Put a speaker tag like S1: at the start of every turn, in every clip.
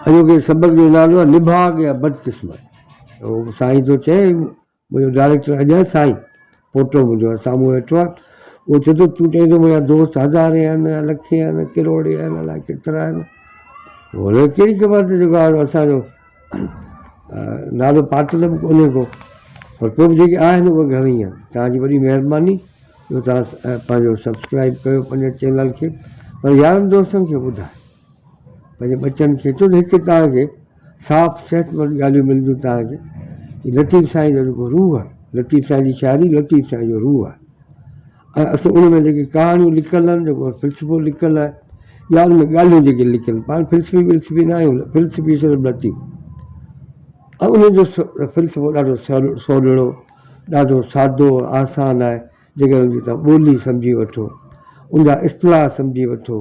S1: اڄوڪي سبق جو نالو آهي نڀاڳ يا بدقسمت. اهو سائين ٿو چئي، منهنجو ڊائريڪٽر اجائي سائين پوٽو منهنجو آهي سامهون ويٺو آهي، اهو چئي ٿو تون چئين ٿو منهنجا دوست هزارين آهن يا لکين آهن ڪروڙين آهن الائي ڪيترا آهن. هن کي ڪهڙي خبر ته جيڪو آهي اسان جو نالو پاتل به ڪونهي ڪو، پر پوء به جيڪي آهن اهي گهڻئي آهن. توهان جي وڏي مهرباني جو توهان پنهنجو سبسڪرائب ڪيو پنهنجي چينل کي، پر يارن دوستن کي ٻڌايو، پنهنجي ٻچن کي، ڇو ته هتي توهان کي صاف صحتمند ڳالهيون ملنديون توهان کي. هي لطيف سائين جو جيڪو روح آهي، لطيف سائين جي شاعري لطيف سائين جو روح آهي ۽ اسين ان ۾ جيڪي ڪهاڻيون لکيل آهن، جيڪو فلسفو لکيل آهي يا ان ۾ ڳالهيون جيڪي لکيل آهن، پاڻ فلسفي ولسفي نه آهيون، فلسفي صرف لطيف ۽ ان جو فلسفو ڏاڍو سولڙو، ڏاڍو سادو ۽ آسان آهي، جيڪڏهن ان جي توهان ٻولي سمجهي وٺو، ان جا اصطلاح سمجهي وٺو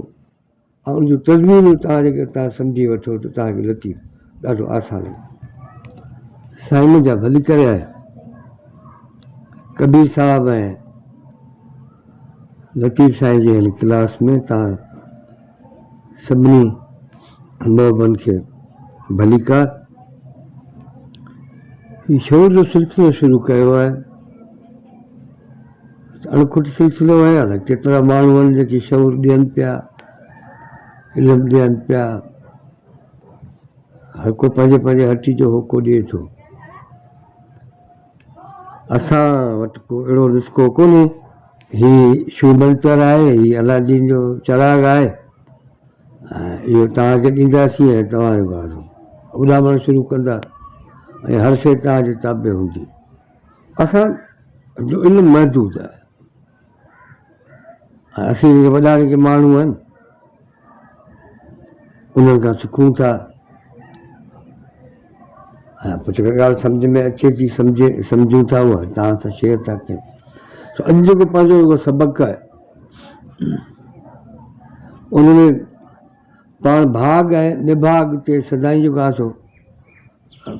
S1: ۽ ان جون تضمينون توهان جيڪڏهن توهان سمجهي وٺو ته توهان کي لطيف ڏاڍو آسان لڳندو. سائين منهنجا ڀلي ڪري آيا. ڪبير صاحب ۽ لطيف سائين جي هن ڪلاس ۾ توهان سڀني محبن کي ڀليڪار. هي شعور جو سلسلو شروع ڪيو آهي. اڻکٽ سلسلو آهي الائي ڪيترا ماڻهو آهن جيڪي شعور ڏين پيا، علم ڏين پيا. هر ڪو پنهنجي پنهنجي هٽي جو هوڪو ڏئي ٿو. اسان وٽ ڪو اهڙو نسخو ڪونهي. هي شو منتر آهي، هي الادين جو چراغ آهي ۽ اهو توهان کي ڏينداسين ۽ توهان جو گارو اڏامڻ شروع ڪندا ۽ هر شيء توهان جي تابع هوندي. اسان جو علم محدود آهي ۽ اسين جيڪي وڏا جيڪي ماڻهو آهن انهن کان سکون ٿا ۽ پوء جيڪا ڳالهه سمجهه ۾ اچي ٿي سمجهي سمجهون ٿا اها توهان سان شيئر ٿا ڪيون. سو اڄ جيڪو پنهنجو جيڪو سبق آهي ان ۾ پاڻ ڀاڳ ۽ نڀاڳ تي سدائين جيڪو آهي سو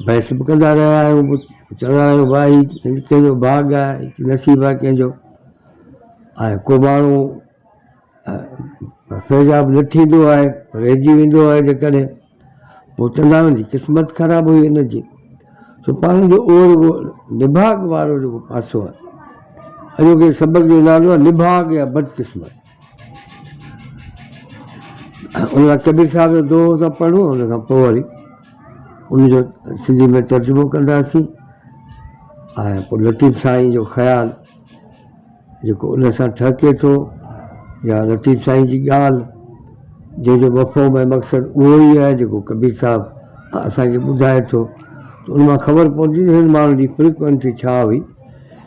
S1: بحث به ڪندا رهيا آهيون، چوندا آهيون ڀائي ڪنهن جو ڀاڳ آهي نصيب آهي ڪنهن جو ۽ ڪو ماڻهو فيضياب نه ٿيندو آهي رهجي ويندو آهي جيڪڏهن پوء چوندا آهن جي قسمت خراب هئي هن جي. سو پاڻ جو اهو جيڪو نڀاڳ وارو جيڪو پاسو آهي اڄوڪي سبق جو نالو آهي نڀاڳ يا بدقسمت. ان لاء ڪبير صاحب جو دوهو ٿا پڙهون ان کان پوء وري ان جو سنڌي ۾ ترجمو ڪنداسين ۽ پوء لطيف سائين جو خيال جيڪو ان سان ٺهڪي ٿو يا لطيف سائين جي ڳالهه جنهن جو مفهوم ۽ مقصد اهو ئي آهي جيڪو ڪبير صاحب اسان کي ٻڌائي ٿو ته ان مان خبر پوندي ته هن ماڻهو جي فريڪوئنسي ڇا هئي،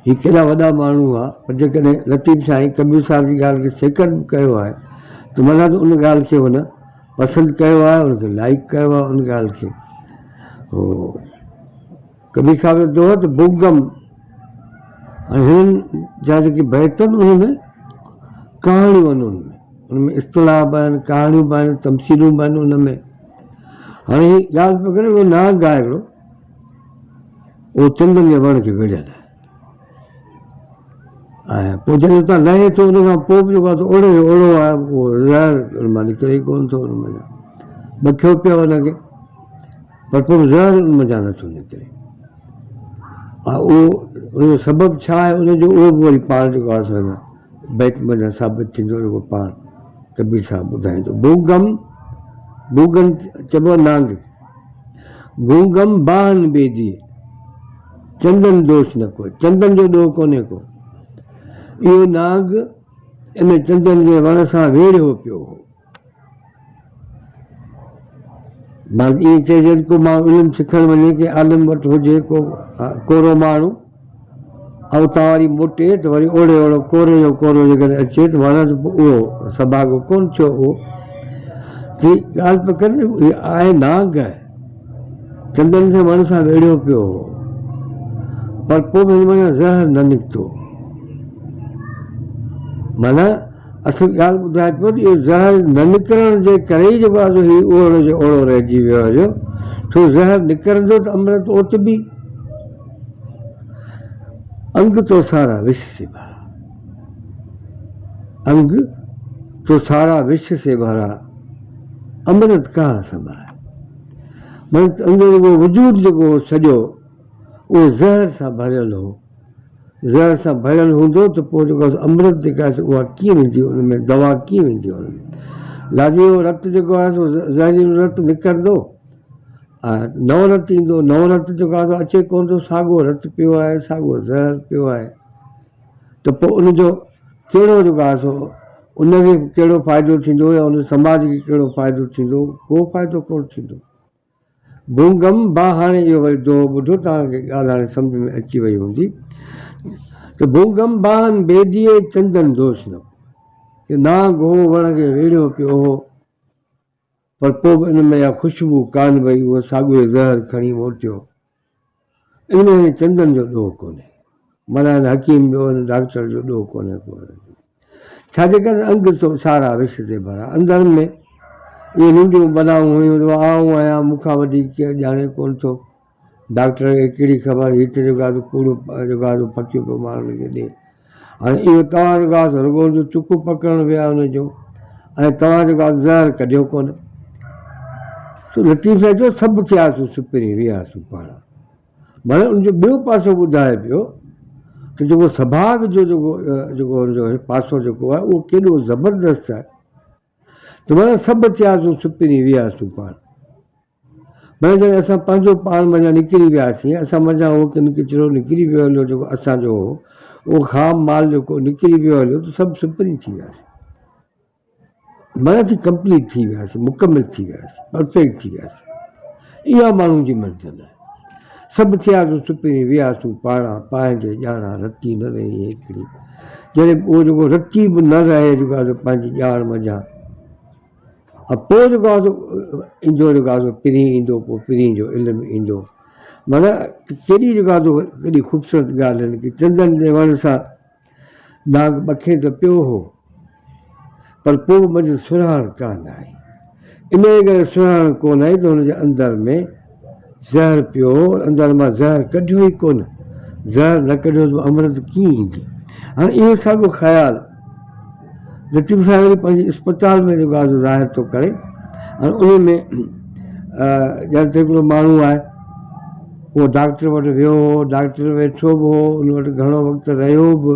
S1: هي ڪيڏا وڏا ماڻهو هئا، پر جيڪڏهن لطيف سائين ڪبير صاحب جي ڳالهه کي سيڪنڊ به ڪيو آهي ته معنيٰ ته ان ڳالهه کي هن پسند ڪيو آهي، ان کي لائيڪ ڪيو آهي، ان ڳالهه کي هو ڪبير صاحب جو دوهو ته بوگم ۽ هنن جا جيڪي بيت آهن انهن ۾ ڪهاڻيون آهن، انهن ۾ ان ۾ اصطلاح به آهن، ڪهاڻيون به آهن، تمثيلون به آهن ان ۾. هاڻي هي ڳالهه پيو ڪري هڪڙو نانگ آهي هڪڙو اهو چندن جي وڻ کي ويڙهيل آهي ۽ پوء جڏهن اتان لهي ٿو ان کان پوء به جيڪو آهي اوڙي جو اوڙو آهي اهو زهر ان مان نڪري ئي ڪونه ٿو ان منجهان بکيو پيو ان کي پر پوء به زهر ان منجهان نٿو نڪري اهو ان جو سبب ڇا آهي ان جو اهو به وري پاڻ جيڪو آهي سو هن بيت منجهان ثابت ٿيندو جيڪو پاڻ ڪبير صاحب ٻڌائيندو بوگم بوگن چئبو آهي نانگ کي گونگم باهن بيدي چندن دوش نه ڪو چندن جو ڏوهه ڪونهي ڪو اهو نانگ ان چندن جي وڻ سان ويڙهيو پيو هو بعد ائين چئجي ته ڪو ماڻهو علم سکڻ وڃي ڪنهن عالم وٽ هجي ڪو ڪورو ماڻهو ۽ اتان وري موٽي ته وري اوڙي اوڙو ڪوري جو ڪورو جيڪڏهن اچي ته معنيٰ ته پوء اهو سڀاڳو ڪونه ٿيو اهو جي ڳالهه پيو ڪري ته اهي آهي نانگ آهي چندن کي وڻ سان ويڙهيو پيو هو پر پوء به هن معنيٰ زهر نه نڪتو معنيٰ اصل ڳالهه ٻڌائي پيو ته اهو زهر نه نڪرڻ جي ڪري ئي جيڪو آهي سو هي اوڙو جو اوڙو رهجي ويو آهي جو ڇو زهر نڪرندو ته امرت اوتبي. انگ تو سارا وش سي ڀرا. انگ تو سارا وش سي ڀرا امرت ڪهان سمائي. معنيٰ ته ان جو جيڪو وجود جيڪو هو سڄو اهو زهر سان ڀريل هو. زهر سان ڀريل هوندو ته پوء جيڪو آهي امرت جيڪا آهي اها ڪيئن ويندي ان ۾ دوا ڪيئن ويندي ان ۾. لازمي اهو رت جيڪو آهي سو زهريلو رت نڪرندو ۽ نئون رت ايندو، نئون رت جيڪو آهي سو اچي ڪونه ٿو، ساڳو رت پيو آهي، ساڳو زهر پيو آهي ته پوء ان جو ڪهڙو جيڪو آهي سو ان کي ڪهڙو فائدو ٿيندو يا ان سماج کي ڪهڙو فائدو ٿيندو، ڪو فائدو ڪونه ٿيندو. ڀونگم با هاڻي اهو وري دوهو ٻڌو توهان کي ڳالهه هاڻي سمجهه ۾ اچي وئي هوندي ته ڀونگم باهن بيديء چندن دوش نه ڪو نانگ هو وڻ کي ويڙهيو پيو هو پر پوء به ان ۾ اها خوشبو ڪانه وئي اهو ساڳيو زهر کڻي موٽيو ان ۾ هن چندن جو ڏوهه ڪونهي معنيٰ هن حڪيم جو هن ڊاڪٽر جو ڏوهه ڪونهي ڪو. ڇا جي ڪري انگ سو سارا وش تي ڀرا. اندر ۾ اهي ننڍيون بلائون هيون جو آئون آهيان مون کان وڌيڪ ڪير ڄاڻي ڪونه ٿو. ڊاڪٽر کي ڪهڙي خبر هي ته جيڪو آهي سو ڪوڙو جيڪو آهي سو ڦڪيون پيو ماڻهن کي ڏي. هاڻي اهو توهان جيڪو آهي سو رڳو ان جو چڪو پڪڙڻ ويا ان جو ۽ توهان جيڪو آهي زهر ڪڍيو ڪونه. سو لطيف سائين چيو سڀ ٿياسون سپرين وياسون پاڻ. معنيٰ ان جو ٻيو پاسو ٻڌائي پيو ته جيڪو سڀاڳ جو جيڪو جيڪو ان جو پاسو جيڪو آهي اهو ڪيڏو زبردست آهي ته معنيٰ سڀ ٿياسون سپرين وياسون پاڻ معنيٰ جڏهن اسان پنهنجو پاڻ منجهان نڪري وياسين اسان منجهان اهو ڪن ڪچرو نڪري ويو هليو جيڪو اسان جو هو اهو خام مال جيڪو نڪري ويو هليو ته سڀ سپرين ٿي وياسين معنيٰ اسين ڪمپليٽ ٿي وياسين، مڪمل ٿي وياسين، پرفيڪٽ ٿي وياسين. اها ماڻهو جي منزل آهي. سڀ ٿياسون سپرين، وياسون پاڻا، پنهنجي ڄاڻا رتي نه رهي هيڪڙي. جڏهن اهو جيڪو رتي به نه رهي جيڪو آهي سو پنهنجي ڄاڻ منجهان ۽ پوء جيڪو آهي سو ايندو جيڪو آهي سو پرين ايندو پوء پرين جو علم ايندو. معنيٰ ڪيڏي جيڪو آهي سو ڪيڏي خوبصورت ڳالهه آهن ڪي چندن جي وڻ سان نانگ ٻکي ته پيو هو، پر پوء به منجهس سرهاڻ ڪانه آئي. انهيء ڪري سرهاڻ ڪونه آئي ته هن جي اندر ۾ زهر پيو هو، اندر مان زهر ڪڍيو ئي ڪونه. زهر نه ڪڍيو ته امرت ڪيئن ايندي؟ هاڻي اهو ساڳيو خيال لطيف صاحب وري پنهنجي اسپتال ۾ جيڪو آهي سو ظاهر ٿو ڪري. هاڻي ان ۾ ڄڻ ته هڪڙو ماڻهو آهي. اهو ڊاڪٽر وٽ ويو هو، ڊاڪٽر ويٺو به هو، ان وٽ گهڻو وقت رهيو به،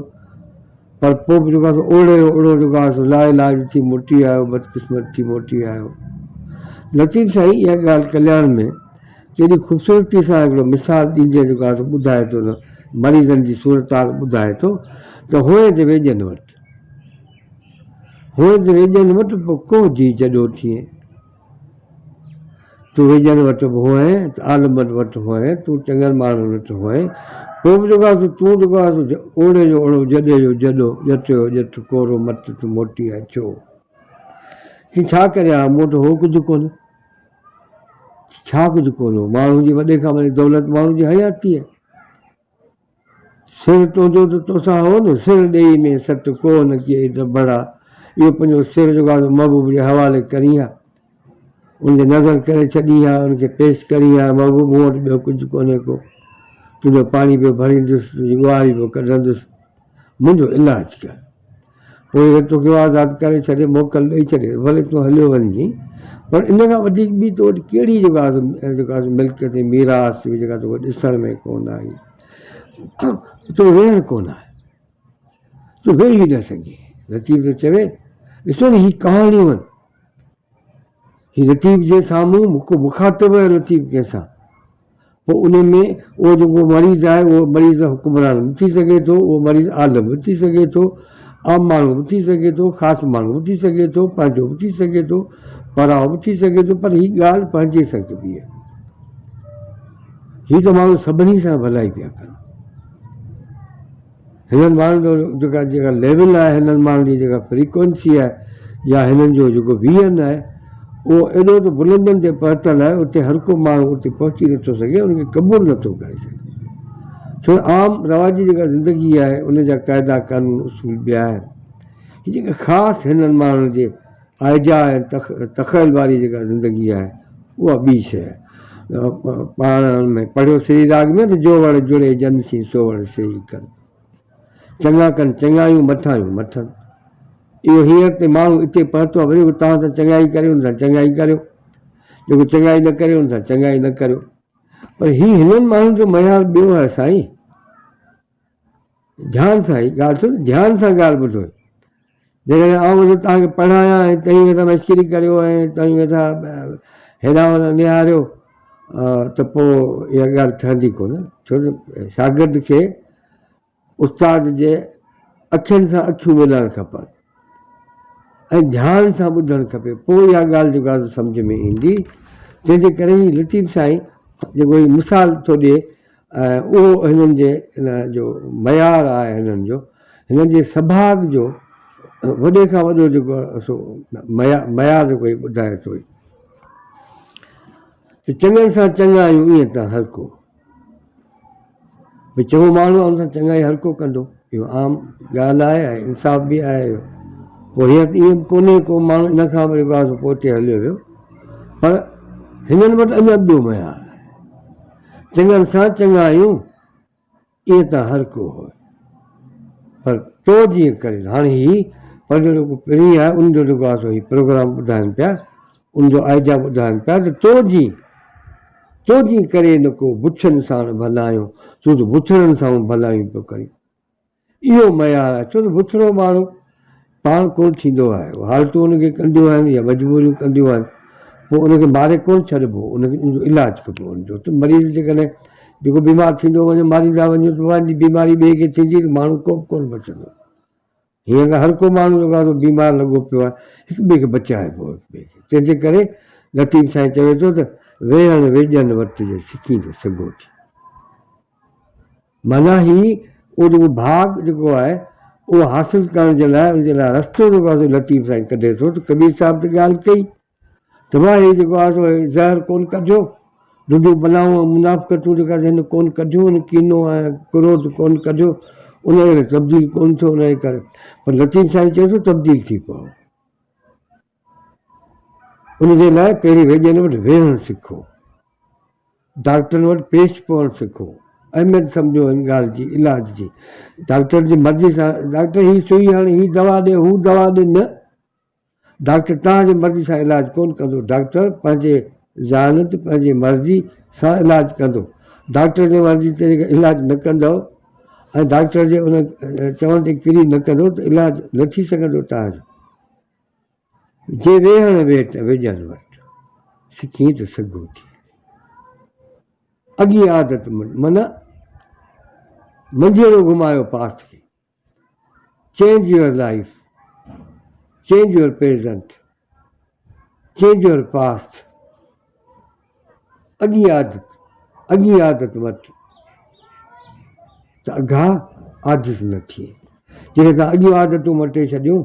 S1: پر پوء به جيڪو آهي سو اوڙي جو اوڙو جيڪو آهي سو لاعلاج ٿي موٽي آيو، بدقسمت ٿي موٽي آيو. لطيف سائين اها ڳالهه ڪلياڻ ۾ ڪيڏي خوبصورتي سان هڪڙو مثال ڏيندي جيڪو آهي سو ٻڌائي ٿو نه مريضن جي صورتحال ٻڌائي ٿو ته هونئن ته ويڄن وٽ، هونئن ته ويڄن وٽ پوء ڪوهه جي جڏو ٿئين. تون ويڄن وٽ به هئين، ته عالمن وٽ هئين، تون چڱن ماڻهن وٽ هئين، پوء به جيڪو آهي سو تون جيڪو آهي سو اوڙي جو اوڙو، جڏي جو جڏو، ڄٽ جو ڄٽ، ڪورو مٽ تون موٽي آئين ڇو؟ چي ڇا ڪريان ها، مون وٽ هو ڪجهه ڪونه. چي ڇا ڪجهه ڪونه هو؟ ماڻهو جي وڏي کان وڏي دولت ماڻهو جي حياتي آهي. سر تنهنجو ته توسان هو نه، سر ڏيئي ۾ سٽ ڪو نه ڪيئي ڊڀڙا، اهو پنهنجو سر جيڪو آهي سو محبوب جي حوالي ڪرين ها، ان جي نظر ڪري ڇڏين ها، ان کي پيش ڪرين ها، محبوب مون وٽ ٻيو ڪجهه ڪونهي ڪو، تنهنجو پاڻي پيو ڀريندس، تنهنجي ٻهاري پيو ڪڍندس، منهنجو علاج ڪر. پوء جي توکي آزاد ڪري ڇڏي، موڪل ڏئي ڇڏي، ڀلي تون هليو وڃجين، پر ان کان وڌيڪ ٻي تو وٽ ڪهڙي جيڪا جيڪا ملڪيت ۽ ميراث هئي جيڪا توکي ڏسڻ ۾ ڪونه آئي، تو ويهڻ ڪونه آئي، تون ويهي نه سگهين. لطيف ٿو چوي، ڏسو نه هي ڪهاڻيون آهن. هي لطيف جي سامهون مون مخاطب آهي لطيف ڪنهن سان؟ پوء ان ۾ اهو جيڪو مريض آهي اهو مريض حڪمران به ٿي سگهي ٿو، اهو مريض عالم به ٿي سگهي ٿو، عام ماڻهو به ٿي سگهي ٿو، خاص ماڻهو به ٿي سگهي ٿو، پنهنجو به ٿي سگهي ٿو، پرائو به ٿي سگهي ٿو، پر هي ڳالهه پنهنجي سان ڪبي آهي. هي ته ماڻهو سڀني سان ڀلائي پيا ڪن. هنن ماڻهن جو جيڪا جيڪا ليول آهي هنن ماڻهن جي جيڪا فريڪوئنسي آهي يا هنن جو جيڪو ويزن آهي اهو ايڏو ته بلندين تي پهتل آهي اتي هر ڪو ماڻهو اتي پهچي نٿو سگهي ان کي قبول نٿو ڪري سگهي ڇو عام رواجي جيڪا زندگي آهي ان جا قاعدا قانون اصول ٻيا آهن هي جيڪا خاص هنن ماڻهن جي آئيڊيا ۽ تخيل واري جيڪا زندگي آهي اها ٻي شيء آهي. پاڻ ۾ پڙهيو سري راڳ ۾ ته جو وڙ جڙي جن سين سو وڙ سي ئي ڪن. چڱا ڪن چڱايون مٿايون مٿن. اهو هينئر تي ماڻهو اتي پهتو آهي وري به توهان سان چڱائي ڪريو ان سان چڱائي ڪريو. جيڪو چڱائي نه ڪري ان سان چڱائي نه ڪريو. پر هي هنن ماڻهن جو معيار ٻيو آهي سائين. ڌيان سان هي ڳالهه ٿو ڌيان سان ڳالهه ٻڌو. جيڪڏهن آئون ويٺو توهان کي پڙهايان ۽ توهين ويٺا مشڪري ڪريو ۽ توهين ويٺا هيڏانهن هوڏانهن نهاريو ته پوء اها ڳالهه ٺهندي ڪونه. ڇو ته شاگرد کي استاد جي اکين سان اکيون ملائڻ کپن ۽ ڌيان سان ٻڌڻ کپي پوء اها ڳالهه جيڪا آهي سمجهه ۾ ايندي. تنهن جي ڪري هي لطيف سائين جيڪو هي مثال ٿو ڏئي ۽ اهو هنن جي ان جو معيار آهي هنن جو هنن جي سڀاڳ جو وڏي کان وڏو جيڪو آهي سو معيار جيڪو هي ٻڌائي ٿو ته چڱن سان چڱا آهيون ائين ته هر ڪو ڀئي چڱو ماڻهو آهي ان سان چڱائي هر ڪو ڪندو اهو عام ڳالهه آهي ۽ انصاف به آهي اهو پوء هينئر ته ائين به ڪونهي ڪو ماڻهو ان کان به جيڪو آهي سو پوئتي هليو ويو پر هنن وٽ اڃا ٻيو معيار آهي چڱن سان چڱا آهيون ائين ته هر ڪو هو پر تو جيئن ڪرين هاڻي هي پنهنجو جيڪو پرين آهي ان جو جيڪو آهي سو هي پروگرام ٻڌائن پيا ان جو آئيڊيا ٻڌائن پيا ته تو جيئن تو جيئن ڪري نه ڪو بڇن ساڻ ڀلايون تون ته بڇڙن سان ڀلايون پيو ڪرين اهو معيار آهي ڇو ته بڇڙو ماڻهو پاڻ ڪونه ٿيندو آهي حالتون ان کي ڪنديون آهن يا مجبوريون ڪنديون آهن پوء ان کي ماري ڪونه ڇڏبو ان کي ان جو علاج ڪبو ان جو ته مريض جيڪڏهن جيڪو بيمار ٿيندو وڃي ماريندا وڃو ته پنهنجي بيماري ٻئي کي ٿيندي ته ماڻهو ڪو به ڪونه بچندو هينئر ته هر ڪو ماڻهو جيڪو آهي سو بيمار لڳو پيو آهي هڪ ٻئي کي بچائبو هڪ ٻئي کي تنهن جي ڪري لطيف سائين چوي ٿو ته ويهڻ ويڄن وٽ جي سکين ته سگهو ٿي معنيٰ هي اهو جيڪو ڀاڳ جيڪو آهي اهو حاصل ڪرڻ جي لاء ان جي لاء رستو جيڪو آهي سو لطيف سائين ڪڍي ٿو ته ڪبير صاحب ته ڳالهه ڪئي ته ڀاء هي جيڪو آهي سو زهر ڪونه ڪڍيو، ڍنڍون بلائون ۽ منافقتون جيڪا هن ڪونه ڪڍيون، هن ڪينو ۽ ڪروڌ ڪونه ڪڍيو، ان ڪري تبديل ڪونه ٿيو، ان جي ڪري پر لطيف سائين چئي ٿو تبديل ٿي پئو. ان جي لاء پهرين ويڄن وٽ ويهڻ سکو، ڊاڪٽرن وٽ پيش پوڻ سکو، اهميت سمجهو ان ڳالهه جي، علاج جي، ڊاڪٽر جي مرضي سان، ڊاڪٽر هي سوئي هڻ، هي دوا ڏي، هو دوا ڏي، نه. ڊاڪٽر توهان جي مرضي سان علاج ڪونه ڪندو، ڊاڪٽر پنهنجي ذهانت، پنهنجي مرضي سان علاج ڪندو. ڊاڪٽر جي مرضي تي جيڪڏهن علاج نه ڪندؤ ۽ ڊاڪٽر جي ان چوڻ تي ڪري نه ڪندو ته علاج نه ٿي سگهندو توهان جو. جي ويهڻ ويٽ ويڄن وٽ، سکين ته سگهو ٿي. اڳين عادت معنيٰ منجهيڙو گهمايو پاس کي. Change your life, change your present, change your past. اڳين عادت، اڳين عادت مٽ ته اگها عاجز نه ٿئي. جيڪڏهن توهان اڳيون عادتون مٽي ڇڏيون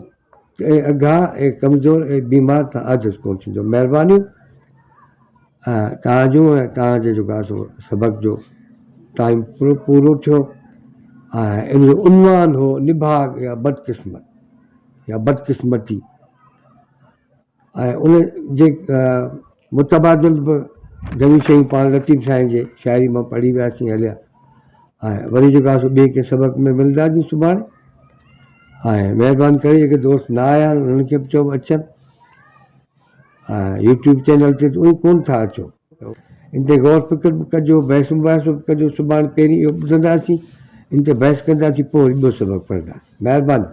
S1: ته اي اگها، اي ڪمزور، اي بيمار توهان عاجز ڪونه ٿيندو. مهربانيون توهان جون ۽ توهان جي جيڪو آهي سو سبق جو ٽائيم پورو ٿيو ۽ ان جو عنوان هو نڀاڳ يا بدقسمت يا بدقسمتي ۽ ان جي متبادل به گهڻيون شيون پاڻ لطيف سائين جي شاعري مان پڙهي وياسين هليا ۽ وري جيڪو آهي سو ٻئي ڪنهن سبق ۾ ملنداسين سڀاڻي ۽ مهرباني ڪري جيڪي دوست نه آيا آهن انهن کي به چئو اچن ۽ يوٽيوب چينل تي ته اهي ڪونه ٿا اچو ان تي غور فڪر به ڪجو بحث مباحثو به ڪجو سڀاڻي پهرين اهو ٻڌنداسين ان تي بحث ڪنداسين پوء وري ٻيو سبق پڙهنداسين مهرباني.